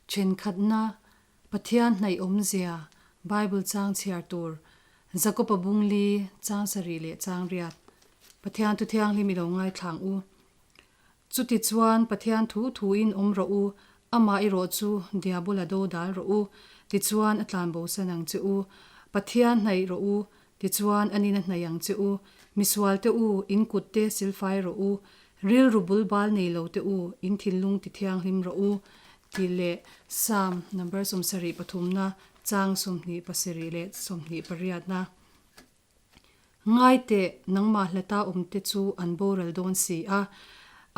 Thenkhatna, Pathian hnaih awmzia, Bible chang chhiar tur, Jakob-a bung li, chang sarih leh chang riat. Pathian thu thianghlim i lo ngaithlang u. Chutichuan Pathian thu thuin awm rawh u, amah erawh chu Diabola do dal rawh u, tichuan a tlanbosan ang che u. Pathian hnaih rawh u, tichuan a nin a hnaih ang che u. Misualte u, in kutte silfai rawh u, rilru bul bal nei lo te u, in thinlung ti thianghlim rawh u, tih leh Psalm number 73 na, chang 27 leh 28 na. Ngai teh, nangmah hlata awmte chu an boral dawn si a,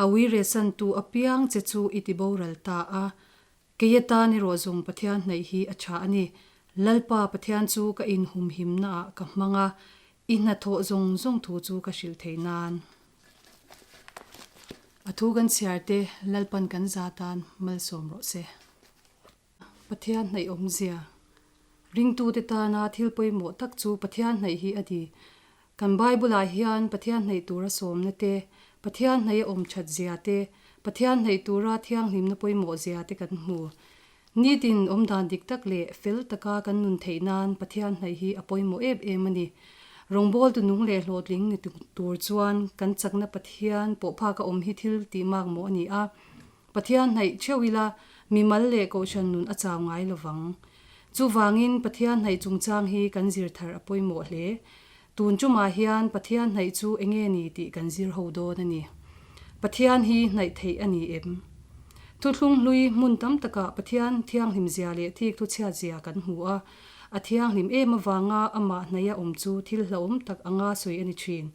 a uiresantu apiang che chu i ti boral ta a. Kei atan erawh zawng Pathian hnaih hi a tha a ni. Lalpa Pathian chu ka inhumhimnaah ka hmang a, i hnathawh zawng zawng thu chu ka hrilh theih nan. A thu kan chhiar te Lalpan kan za tan malsawm rawh se. Pathian hnaih awmzia. Ringtute tana thil pawimawh tak chu Pathian hnaih hi a ni. Kan Bible-ah hian Pathian hnaih tura sawmna te, Pathian hnaih a awm that zia te, Pathian hnaih tura thianghlimna pawimawh zia te kan hmu. Nitin awmdan dik tak leh fel taka kan nun theih nan Pathian hnaih hi a pawimawh em em a ni. Rawngbawltu nung leh hlawhtling ni tur chuan kan chakna Pathian pawh phaka awm hi thil tih makmawh a ni a. Pathian hnaih theuh ila, mimal leh kohhran nun a chau ngai lo vang. Chuvangin Pathian hnaih chungchang hi kan zir thar a pawimawh hle. Tun tumah hian Pathian hnaih chu enge ni tih kan zir ho dawn a ni. Pathian hi hnaih theih a ni em? Thuthlung hlui hmun tam takah Pathian thianghlim zia leh thik thu chhiat zia kan hmu a. A thianghlim em avanga amah hnaih a awm chu thil hlauhawm tak anga sawi a ni thin.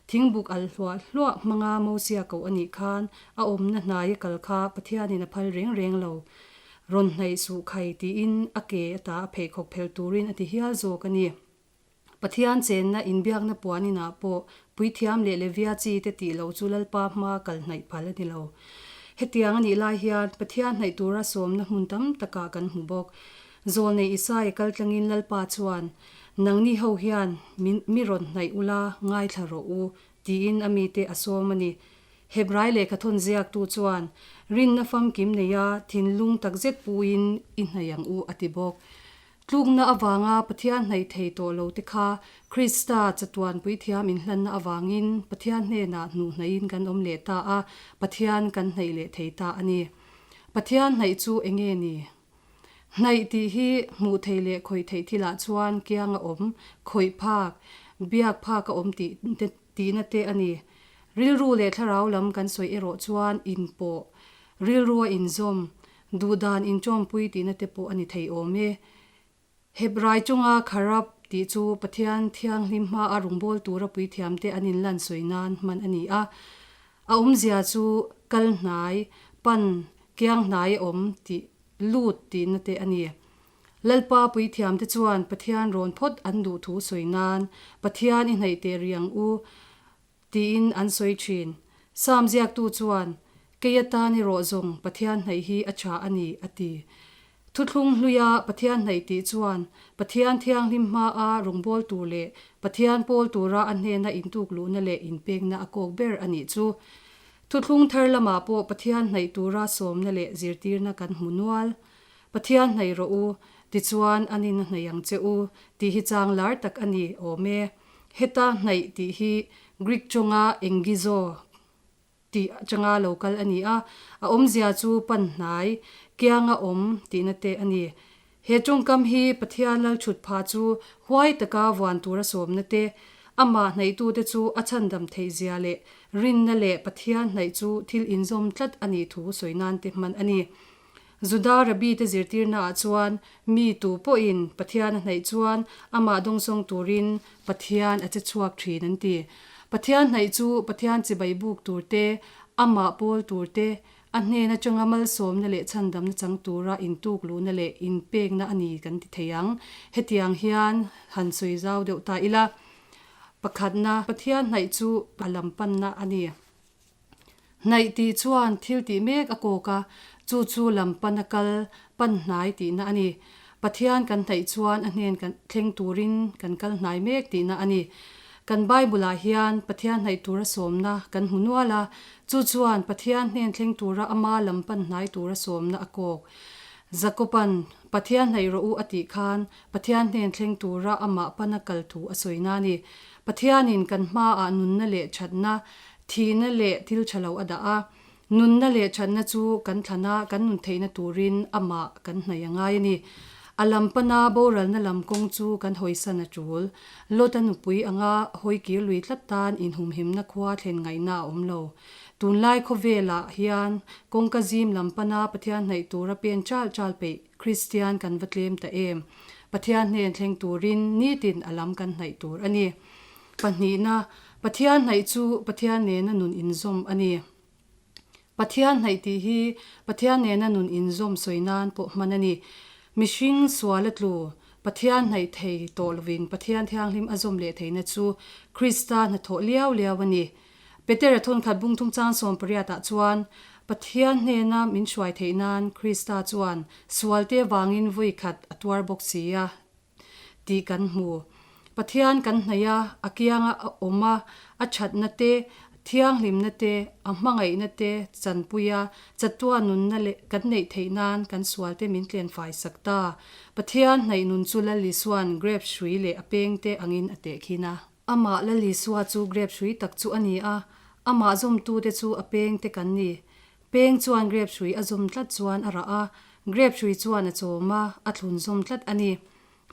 Thingbuk alh hluah hluah hmanga Mosia koh a nih khan A awmna hnaia kal kha Pathianin a phal reng reng lo. Rawn hnaih suh khai tiin a ke ata a pheikhawk phelh turin a ti hial zawk a ni. Pathian chenna inbiakna puan inah pawh puithiam leh Levia chi te tih loh chu Lalpa hma kal hnaih phal a ni lo. Hetiang a nih lai hian Pathian hnaih tura sawmna hmun tam takah kan hmu bawk. Zawlnei Isaia kal tlangin Lalpa chuan, Nangni ho hian mi rawn hnaih ula ngaithla rawh u, tiin a mite a sawm a ni. Hebrai lehkhathawn ziaktu chuan, Rinna famkim neia thinlung takzet puin i hnaih ang u, a ti bawk. Tlukna avanga Pathian hnaih thei tawh lo te kha Krista chatuan puithiam inhlanna avangin Pathian hnenah hnuh hnaihin kan awm leh ta a, Pathian kan hnaih leh thei ta a ni. Pathian hnaih chu enge ni? Hnaih tih hi hmuh theih leh khawih theih thilah chuan kiang a awm, khawih phak, biak phak a awm tih tihna te a ni. Rilru leh thlarau lam kan sawi erawh chuan inpawh, rilrua inzawm, duhdan inṭawmpui tihna te pawh a ni thei awm e. Hebrai chunga kharap tih chu Pathian thianghlim hmaa rawngbâwl tura puithiamte an inlan sawi nan hman a ni a. A awmzia chu kal hnai, pan, kiang hnai a awm tih, lut tihna te a ni. Lalpa puithiamte chuan Pathian rawn phawt an duh thu sawi nan, Pathian i hnaih teh rih ang u, tiin an sawi thin. Sam ziaktu chuan, Kei atan erawh zawng Pathian hnaih hi a tha a ni, a ti. Thuthlung hluia Pathian hnaih tih chuan Pathian thianghlim hmaa rawngbâwl tur leh Pathian pawl tura a hnena intuk luhna leh inpekna a kawk ber a nih chu. Thuthlung thar lamah pawh Pathian hnaih tura sawmna leh zirtirna kan hmu nual. Pathian hnaih rawh u, tichuan an in a hnaih ang che u, tih hi chang lar tak a ni awm e. Heta hnaih tih hi Greek tawnga engizo tih atanga lo kal a ni a, a awmzia chu pan hnai, kianga awm tihna te a ni. He tawngkam hi Pathian lalthut pha chu huai taka vuan tura sawmna te, amah hnaihtute chu a chhandam theih zia leh rinna leh Pathian hnaih chu thil inzawm tlat a nih thu sawi nan te hman a ni. Juda Rabbi te zirtirnaah chuan mi tu pawhin Pathian a hnaih chuan amah dawngsawng turin Pathian a che chhuak thin an ti. Pathian hnaih chu Pathian chibai buk tur te, amah pawl tur te, a hnen atanga malsawmna leh chhandamna chang tura intuk luhna leh inpekna a ni kan ti thei ang. Hetiang hian han sawi zau deuh ta ila. Pakhatna, Pathian hnaih chu a lam panna a ni. Hnaih tih chuan thil tih mek a kawk a, chu chu lam pan a kal, pan hnai tihna a ni. Pathian kan hnaih chuan a hnen kan thleng turin kan kal hnai mek tihna a ni. Kan Bible-ah hian Pathian hnaih tura sawmna kan hmu nual a, chu chuan Pathian hnen thleng tura ama lam pan hnai tura sawmna a kawk. Jakoba'n, Pathian hnaih rawh u a tih khan Pathian hnen thleng tura amah pana kal thu a sawi na a ni. Pathianin kan hmaah nunna leh thatna, thihna leh thil tha lo a dah a. Nunna leh thatna chu kan thlana kan nun theihna turin amah kan hnaih a ngai a ni. A lam pana boralna lam kawng chu kan hawisan a tul. Lota nupui anga hawi kir lui tlat tan inhumhimna khua thlen ngaihna a awm lo. Tunlai khawvelah hian kawngka zim lam pana Pathian hnaih tura pen chal chal peih Kristian kan va tlem ta em? Pathian hnen thleng turin nitin a lam kan hnaih tur a ni. Pahnihna, Pathian hnaih chu Pathian nena nun inzawm a ni. Pathian hnaih tih hi Pathian nena nun inzawm sawi nan pawh hman a ni. Mihring sual a tlu, Pathian hnaih thei tawh lovin Pathian thianghlim a zawm leh theihna chu Krista hnathawh liau liau a ni. Petera thawnkhat bung thungchang sawmpariatah chuan, Pathian hnena min hruai theih nan Krista chuan sualte vangin vawi khat a tuar bawk si a tih kan hmu. Pathian kan hnaih a, a kianga a awm a, a thatna te, thianghlimna te, a hmangaihna te chanpui a, chatuan nunna leh kan neih theih nan kan sualte min tlenfai sak ta. Pathian hnaih nun chu Lal Isua'n grep hrui leh a pengte angin a tehkhin a. Amah Lal Isua chu grep hrui tak chu a ni a, amah zawmtute chu a pengte kan ni. Peng chuan grep hrui a zawm tlat chuan a rah a, grep hrui chuan a chawm a, a thlun zawm tlat a ni.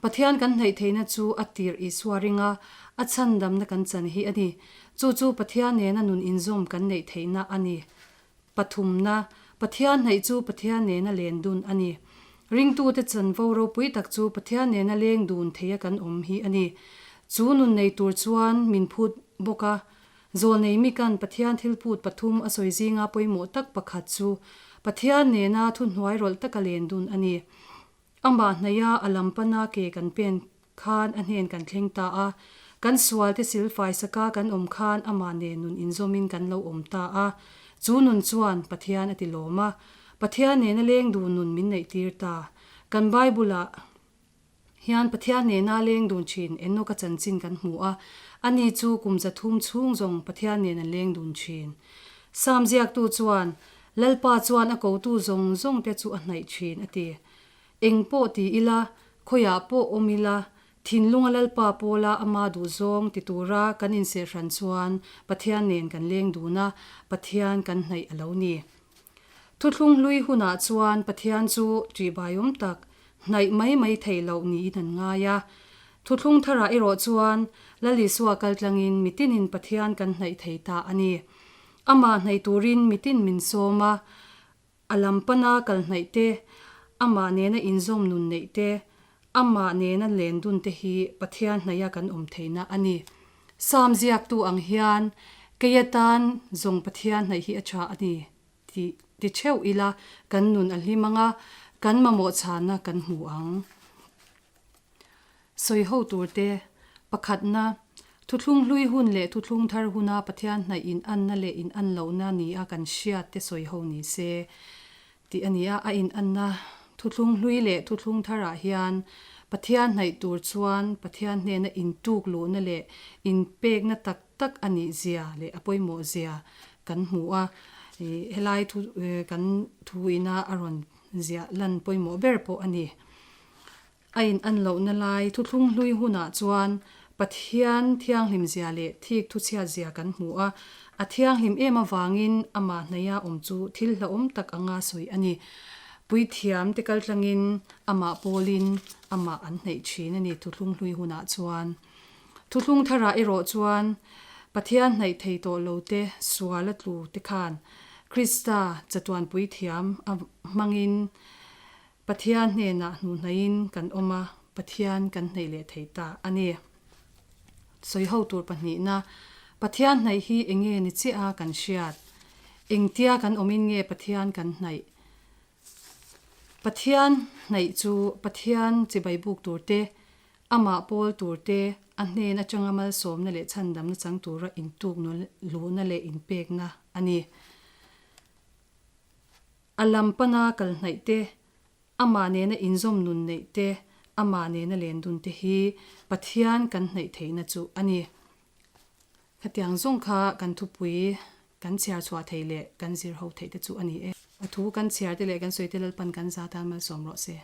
Pathian kan hnaih theihna chu a tirh Isua ringa a chhandamna kan chan hi a ni. Chu chu Pathian nena nun inzawm kan neih theihna a ni. Pathumna, Pathian hnaih chu Pathian nena len dun a ni. Ringtute chanvo ropui tak chu Pathian nena leng dun theia kan awm hi a ni. Chu nun nei tur chuan min phut bawk a. Zawlnei Mikan Pathian thilphut pathum a sawi zinga pawimawh tak pakhat chu Pathian nena thuhnuai rawlh taka len dun a ni. Amah hnaiha a lam pana ke kan pen khan a hnen kan thleng ta a, kan sualte silfai saka kan awm khan amah nen nun inzawmin kan lo awm ta a, chu nun chuan Pathian a ti lawm a, Pathian nena leng dun nun min neihtir ta. Kan Bible-ah hian Pathian nena leng dun thin Enoka chanchin kan hmu a, ani chu kum 300 chhung zawng Pathian nen an leng dun thin. Sam ziaktu chuan, Lalpa chuan a kotu zawng zawngte chu a hnaih thin, a ti. Eng pawh ti ila, khawiah pawh awm ila, thinlunga Lalpa pawla ama duhzawng ti tura kan insehhran chuan Pathian nen kan leng dun a, Pathian kan hnaih a lo ni. Thuthlung hlui hunah chuan Pathian chu ṭihbaiawm tak, hnaih mai mai theih loh niin an ngai a. Thuthlung tharah erawh chuan Lal Isua kaltlangin mitinin Pathian kan hnaih thei ta a ni. Amah hnaih turin mitin min sawm a, A lam pana kal hnaih te, amah nena inzawm nun neih te, amah nena len dun te hi Pathian hnaiha kan awm theihna a ni. Salm ziaktu ang hian, Kei atan zawng Pathian hnaih hi a tha a ni tih ti theuh ila kan nun a hlim ang a, kan mamawh chhanna kan hmu ang. Sawi ho tur te, Pakhatna, Thuthlung hlui hun leh thuthlung thar huna Pathian hnaih in anna leh in an lohna nia kan hriat te sawi ho ni se tih a ni a. A in anna thuthlung hlui leh thuthlung tharah hian Pathian hnaih tur chuan Pathian hnena intuk luhna leh inpekna tak tak a nih zia leh a pawimawh zia kan hmu a. Helai thu kan thu ina a rawn ziah lan pawimawh ber pawh a ni. A in an lohna lai thuthlung hlui hunah chuan Pathian thianghlim zia leh thik thuchhiat zia kan hmu a, a thianghlim em avangin amah hnaia awm chu thil hlauhawm tak anga sawi a ni. Puithiam te kaltlangin amah pawlin amah an hnaih thin a ni thuthlung hlui hunah chuan. Thuthlung tharah erawh chuan Pathian hnaih thei tawh lo te sual a tlu te khan Krista chatuan puithiam a hmangin Pathian hnenah hnuhnaihin kan awm a, Pathian kan hnaih leh thei ta a ni. Sawi ho tur pahnihna, Pathian hnaih hi eng nge ni chiah a kan hriat? Engtia kan awmin nge Pathian kan hnaih? Pathian hnaih chu Pathian chibai buk tur te, amah pawl tur te, a hnen atanga malsawmna leh chhandamna chang tura intuk luhna leh inpekna a ni. A lam pana kal hnaih te, amah nena inzawm nun neih te, amah nena len dun te hi Pathian kan hnaih theihna chu a ni. Khatiang zawng kha kan thupui kan chhiar chhuah theih leh kan zir ho theih te chu a ni e. A thu kan chhiar te leh kan sawi te Lalpan kan za tan malsawm rawh se.